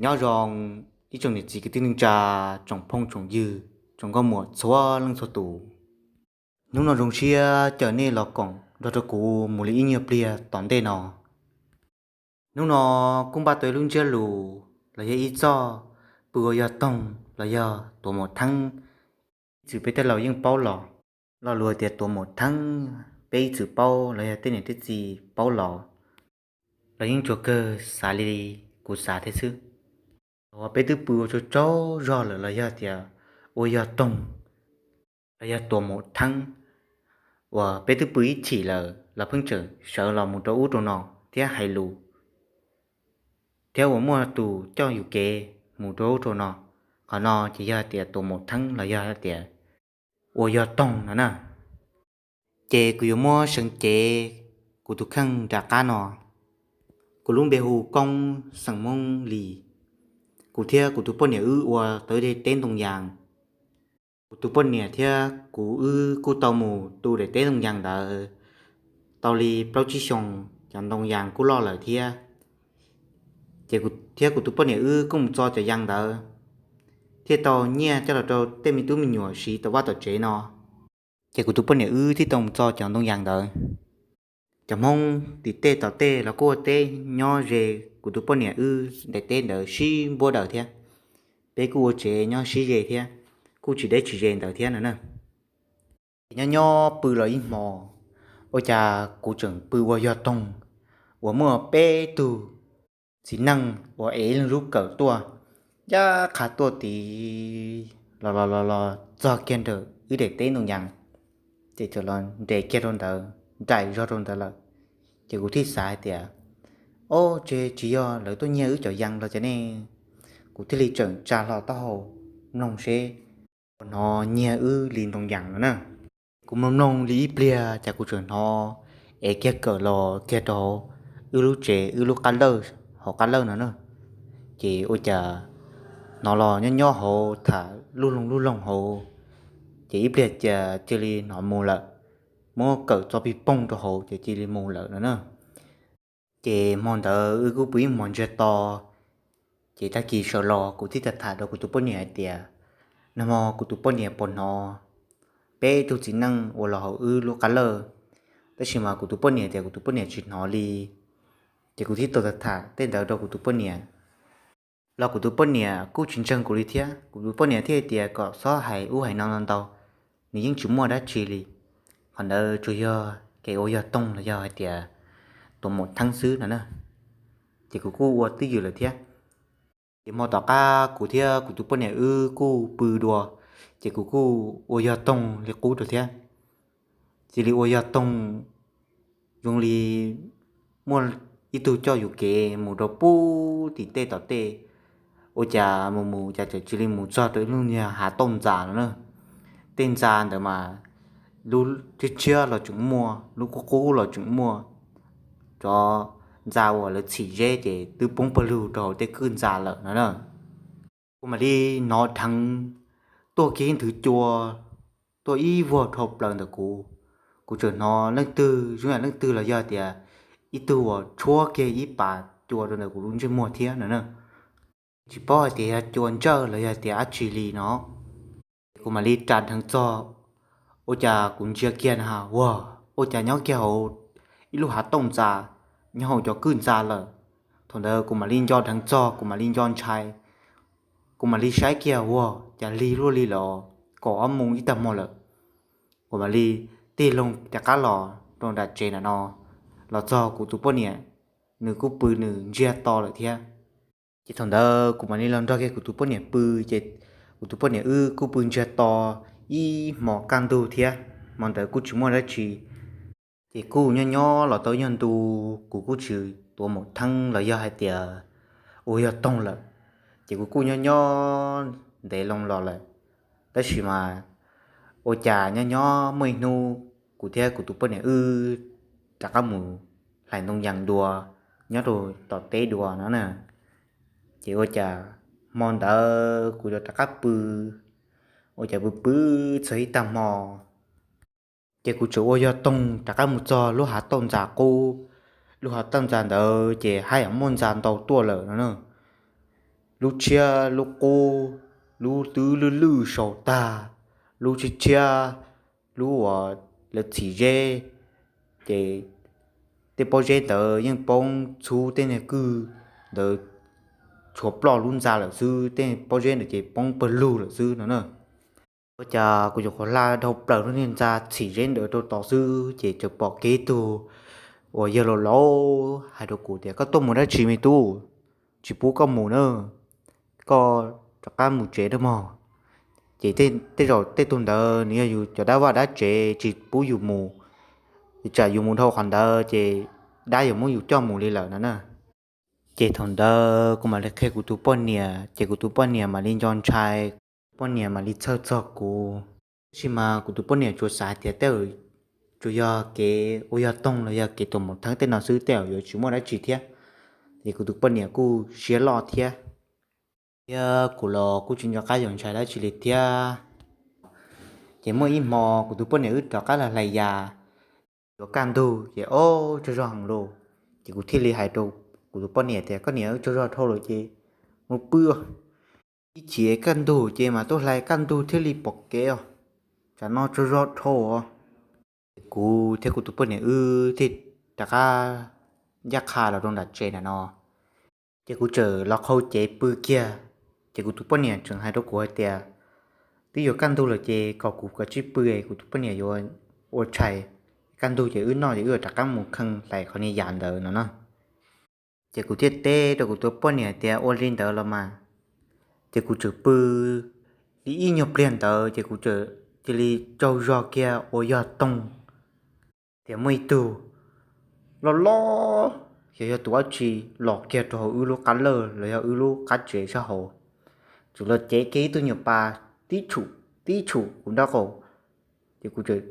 Nyob zoo ib tsoom niam txiv kwv tij neej tsa, tsoom phooj tsoom ywg, tsoom nkauj muam txhua leej txhua tus. Hnub no zoo siab caw nej los koom nrog rau kuv mus li ib nyuag pliag tom ntej no. Hnub no kuj npaj tau ib lub ntsiab lus los yog ib txoj pw ua yog toog los yog tuav maum theeb. Ib txwm peb tej laus yeej paub los, lo lus tias tuav maum theeb, peb ib txwm paub los yog tej niam tej txiv paub los, los yeej tsuas kawg xav li kuv xav thiab xwb. Uas peb twb pw ua tsaug tsaug zog lawm los yog tias ua yog toog los yog tuav maum theeb, uas peb twb pw ib chim lawm los pheej tseem sawv los mus rau ub rau no thiab hais lus, thiab uas muaj tus coj yus kev mus rau ub rau no. Qhov no ces yog tias tuav maum theeb los yog tias ua yog toog no na. Ces kuv yuav muab seev cev kuv tus kheej nram qab no. Kuv lub npe hu Koob, xeem Hmoob Lis. Kuv thiab kuv tus poj niam wb ua tau ib daim teb ntoo yas. Kuv tus poj niam thiab kuv wb kuj tau mus tu daim teb ntoo yas ntawd tau li plaub tsib xyoos, cov ntoo yas kuj loj lawm thiab. Ces kuv thiab kuv tus poj niam wb kuj mus txo cov yas ntawd, thiaj tau nyiaj coj los rau tej me tub me nyuam siv tom vaj tom tsev no. Ces kuv tus poj niam wb thiaj tau mus txo cov ntoo yas ntawd. Cov Hmoob tim tej tom tej los kuj ua teb nyob ze kuv tus poj niam wb daim teb ntawd sib npuab daws thiab. Peb kuj ua tsev nyob sib ze thiab, kuj tsis deb tsis ze ntawd thiab no na. Ces nyob nyob pw los ib hmo, ua cas kuv tseem pw ua yog toog uas muaj peb tug txiv neej uas ev ib lub kawm tuaj, ncaj qha tuaj tid los los los los txog kiag ntawm wb daim teb ntoo yas, ces txawm los nres kiag rau ntawd, nraim zog rau ntawd lawm. Ces kuv thiaj xav hais tias, ob, tsis yog lawv tuaj nyiag wb cov yas los cas ne? Kuv thiaj li tseem tsa hlo taub hau mloog seb puas hnov nyiag wb li ntoo yas no na. Kuv mloog mloog li ib pliag cas kuv tseem hnov ev kiag kawm los kiag rau wb lub tsev, wb lub qab lawj, hauv qab lawj no na. Ces ua cas hnov los nyob nyob hauv tham lub loog lub loog hauv, ces ib pliag cas cia li hnov mus lawm, muab kawm txo pig poog rau hauv ces cia li mus lawm no na. Ces hmo ntawd wb kuj pw ib hmos ntsiag to, ces tag kis sawv los kuv thiaj tham tham rau kuv tus poj niam hais tias, nag hmo kuv tus poj niam puas hnov peb tug txiv neej uas los hauv wb lub qab lawj, tab sis mas kuv tus poj niam tias kuv tus poj niam tsis hnov li. Ces kuv thiaj tau tham tham tej ntawd rau kuv tus poj niam, los kuv tus poj niam kuj tsis ntseeg kuv li thiab. Kuv tus poj niam thiaj hais tias kom txhob hais ub hais no ntau ntau, nws yeej tsis muaj dab tsi li. Qhov ntawd tsuas yog kev ua yog toog los yog hais tias tuav maum theeb xwb no na. Ces kuv kuj ua twj ywm lawm thiab. Ces hmo tom qab kuv thiab kuv tus poj niam wb kuj pw dua, ces kuv kuj ua yog toog li qub rau thiab. Cia li ua yog toog zoo li muaj ib tug coj yus kev mus rau pub tim tej tom tej, ua cas mus mus cas txawm cia li mus txog rau ib lub niag hav tauj ntxas no na. Tej ntxa ntawd mas lub tshiab tshiab los tseem muaj, lub qub qub los tseem muaj, cov ntxa uas lawv txhim zeb ces twb poob pawg lug rau hauv tej kwj ntxa lawm no na. Kuv mam li hnov dheev tuaj kiag ib nthwv cua tuaj ib vuag dhau plaws ntawm kuv. Kuv tseem hnov leej twg zoo yam leej twg los yog tias ib tug uas tshuab kiag ib pas cua rau ntawm kuv lub ntsej muag thiab no na. Tsis paub hais tias yog cua ntsawj los yog tias dab tsi li no. Kuv mam li ras dheev txog, ua cas kuv ntsia kiag na, ua, ua cas nyob kiag hauv ib lub hav tauj ntxa, nyob hauv cov kwj ntxa lawm. Thaum ntawd kuv mam li nco dheev txog, kuv mam li nco ntshai, kuv mam li saib kiag, ua cas lig luaj li lawm, kaum ob moos ib tag hmo lawm. Kuv mam li tig loo rov qab los rau nram tsev nram no, los txog kuv tus poj niam, nws kuj pw nws ntsiag to lawm thiab. Ces thaum ntawd kuv mam li los nrog kiag kuv tus poj niam pw, ces kuv tus poj niam wb kuj pw ntsiag to ib hmos kaj ntug thiab. Hmo ntawd kuj tsis muaj dab tsi, ces kuj nyob nyob los tau ib nyuag ntu, kuv kuj tsis tuav maum theeb los yog hais tias ua yog toog lawm, ces kuv kuj nyob nyob ntev loo los lawm. Tab sis mas ua cas nyob nyob muaj ib hnub kuv thiab kuv tus poj niam wb rov qab mus hlais ntoo yas dua nyob rau tom teb dua no na. Ces ua cas hmo ntawd kuv rov qab pw, ua cas pw pw txog ib tag hmo, ces kuv tseem ua yog toog rov qab mus txog lub hav tauj ntxa qub. Lub hav tauj ntxa ntawd ces haj yam muaj ntxa ntau tuaj lawm no na. lub tshiab lub qub, lub twb lwj lwj saum tag, lub tshiab tshiab, lub uas lawv txhim zeb, ces tej pob zeb ntawd yeej poob txhub tej niag kwj ntawd tshuav ploj lub ntxa lawm xwb, tej pob zeb ntawd ces poob pawg lug lawm xwb no na. Ua cas kuv nyuam qhuav hla dhau plaws lub niag ntxa txhim zeb ntawd rau tod xwb ces txawm pom kiag ib tug uas yawg laus laus hais rau kuv tias, Koj tuaj mus dab tsi me tub? Tsis pub koj mus na, koj rov qab mus tsev nawb mog. Ces tej zaum tej tug ntawd nws yog yus cov dab vaj dab tsev tsis pub yus mus, tsam yus mus dhau qhov ntawd ces dab yuav muab yus coj mus li lawm no na. Ces thaum ntawd kuv mam li qhia kuv tus poj niam, ces kuv tus poj niam mam li nco ntshai, poj niam mam li txhawj txog kuv. Tab sis mas kuv tus poj niam tsuas xav tias tej zaum tsuas yog kev ua yog toog los yog kev tuam maum theeb tej no xwb, tej zaum yuav tsis muaj dab tsi thiab. Ces kuv tus poj niam kuj siab loj thiab, thiab kuv los kuj tsis nco qab yuav ntshai dab tsi li thiab. Ces muaj ib hmo kuv tus poj niam wb rov qab los hlais yas, yuav kaj ntug ces ob tsaug zog heev lauj. Ces kuv thiaj li hais rau kuv tus poj niam tias, Koj niam, tsaug zog dhau lawm ces mus pw. Ib chim kaj ntug ces mas tuaj hlais kaj ntug thiaj li pom kev os, tsam no tsaug zog dhau os. Ces kuv thiab kuv tus poj niam wb thiaj rov qab ncaj qha los rau nram tsev na no. Ces kuv txawm los qhau cev pw kiag, ces kuv tus poj niam tseem hais rau kuv hais tias, Twb yuav kaj ntug lawm ces kom kuv kav tsij pw, kuv tus poj niam yuav ua tshais, kaj ntug ces wb noj ces wb yuav rov qab mus kheej hlais qhov niag yas ntawd no na. Ces kuv thiaj teb rau kuv tus poj niam tias, Ua li ntawd los mas. Ces kuv txawm pw li ib nyuag pliag ntawd ces kuv txawm cia li tsaug zog kiag ua yog toog tias muaj ib tug loj loj, yog yog tus dab tsi los kiag rau hauv wb lub qab lawj los yog wb lub qab tsev sab hauv, txawm los cev kiag ib tug nyuag pas tib tshum, tib tshum kuv nraub qaum. Ces kuv txawm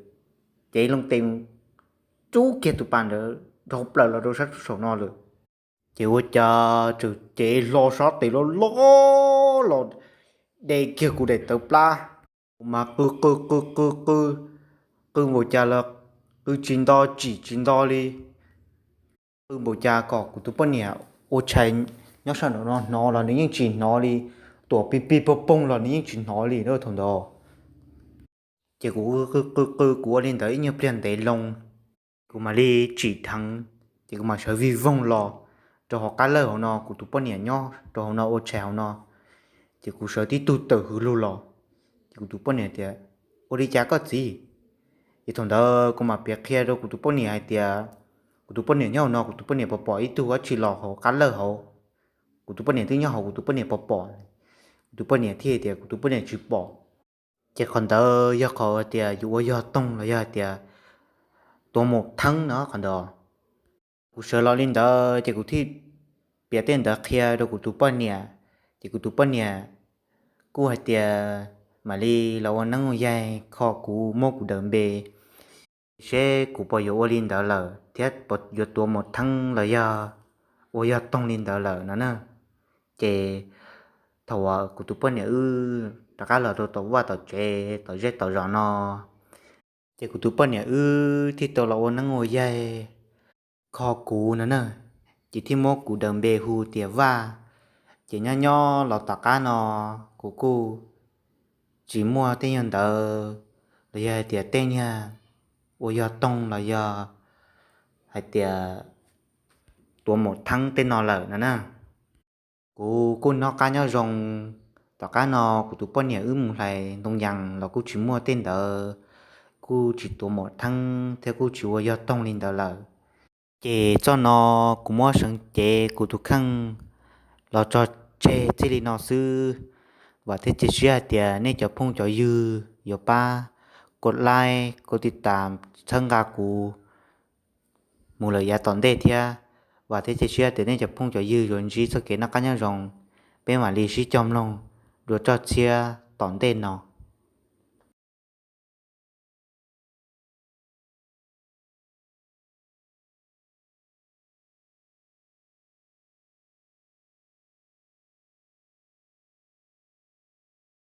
cev loo tes mus rub kiag tus pas ntawd dhau plaws los rau sab saum no lawm. Ces ua cas txawm cev hlo sab tes loj loj los de kiag kuv daim tawv plab. Kuv mas qw qw qw qw qw, qw npaum cas los qw tsis nto tsim tsis nto li. Qw npaum cas kom kuv tus poj niam ua tshais nyob sab nraum no hnov los nws yeej tsis hnov li, tuam pig pig poog poog los nws yeej tsis hnov li na thaum ntawd. Ces kuv qw qw qw kuv ua li ntawd ib nyuag pliag ntev loo, kuv mam li tsim dheev, ces kuv mam sawv vij voog los rau hauv qab lawj hauv no, kuv tus poj niam nyob rau hauv no ua tshais hauv no. Ces kuv sawv tib tug tawm hwv lug los, ces kuv tus poj niam tias, Ua li cas koj txiv? Ces thaum ntawd kuv mam piav qhia rau kuv tus poj niam hais tias, kuv tus poj niam nyob hauv no, kuv tus poj niam pom pom ib tug dab tsi los hauv qab lawj hauv. Kuv tus poj niam twb nyob hauv, kuv tus poj niam pom pom. Kuv tus poj niam thiaj tias kuv tus poj niam tsis pom. Ces qhov ntawd yog qhov tias yus ua yog toog los yog hais tias tuav maum theeb no qhov ntawd. Kuv sawv los li ntawd ces kuv thiaj piav tej ntawd qhia rau kuv tus poj niam. Ces kuv tus poj niam kuj hais tias mam li los ua neeb ua yaig kho kuv, muab kuv daws npe, seb kuv puas yuav ua li ntawd lawm thiab puas yuav tuav maum theeb los yog ua yog toog li ntawd lawm no na. Ces thaum uas kuv tus poj niam wb rov qab los rau tom vaj tom tsev tom zej tom zos no, ces kuv tus poj niam wb thiaj tau los ua neeb ua yaig kho kuv no na. Ces thiaj muab kuv daws npe hu tias Vaj. Ces nyob nyob los tom qab no kuv kuj tsis muaj tej nyuag ntawv los yog hais tias tej nyuag ua yog toog los yog hais tias tuav maum theeb tej no lawm no na. Kuv kuj nyob qab nyob zoo, tom qab no kuv tus poj niam wb mus hlais ntoo yas los kuj tsis muaj tej ntawd, kuj tsis tuav maum theeb thiab kuj tsis ua yog toog li ntawd lawm. Ces txoj no kuv muab seev cev kuv tus kheej los tso tseg txij li no xwb. Vam thiab cia siab hais tias nej cov phooj cov ywg yuav pab kov like kov tiv tam txhawb nqa kuv mus lawm yav tom ntej thiab. Vam thiab cia siab tias nej cov phooj cov ywg yuav ntsib txoj kev noj qab nyob zoo, peb mam li sib cog mloog dua txoj txhiab tom ntej no.